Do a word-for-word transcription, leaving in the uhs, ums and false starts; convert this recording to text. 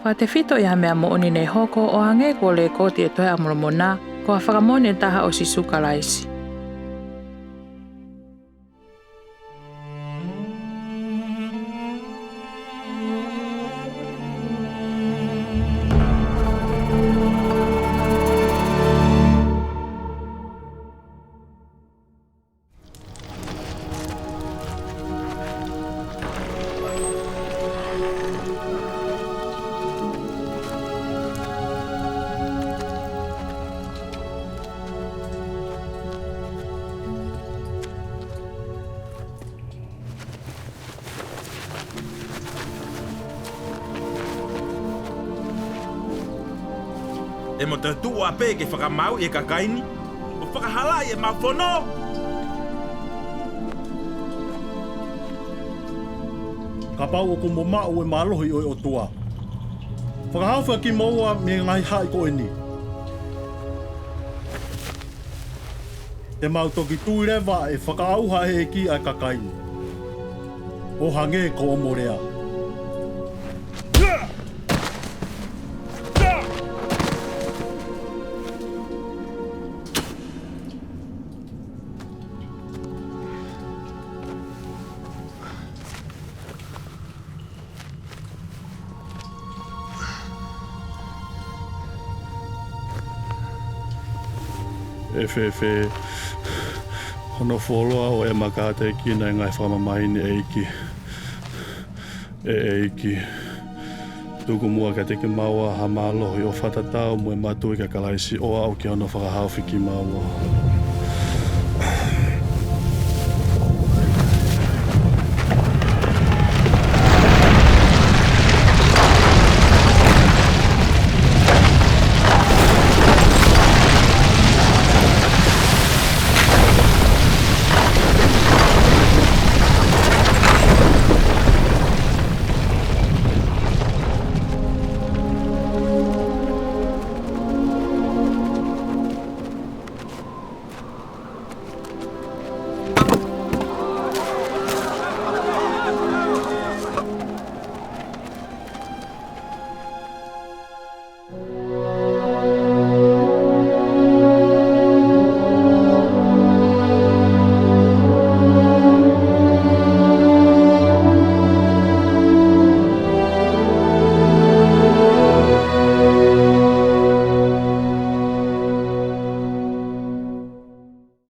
Fakatefito ʻi ha meʻa moʻoni naʻe hoko ʻo hangē ko e lekooti ʻo e Tohi ʻa Molomoná, ko ha fakamoʻoni ʻe taha ʻo Sīsū Kalaisi. ʻE mo toe tuʻu ā pē ke fakamaauʻi e kakaí ni, ʻo fakahalaʻi ʻemau fonó. Kapau ʻoku mo maʻu e mālohi ʻo e ʻOtuá, fakahaofi ʻa kimoua mei he ngaahi haʻi ko ʻení. Te mau toki tui leva ʻe fakaʻauha ʻe he ʻEikí ʻa e kakaí ni, ʻo hangē ko hoʻomo leá. ʻE fēfē hono fuoloa ʻo ʻema kātekina e ngaahi fakamamahí ni, ʻEiki? ʻE ʻEiki, tuku muʻa kiate kimaua ha mālohi ʻo fakatatau mo ʻema tui kia Kalaisi ʻo aʻu ki hono fakahaofi kimaua.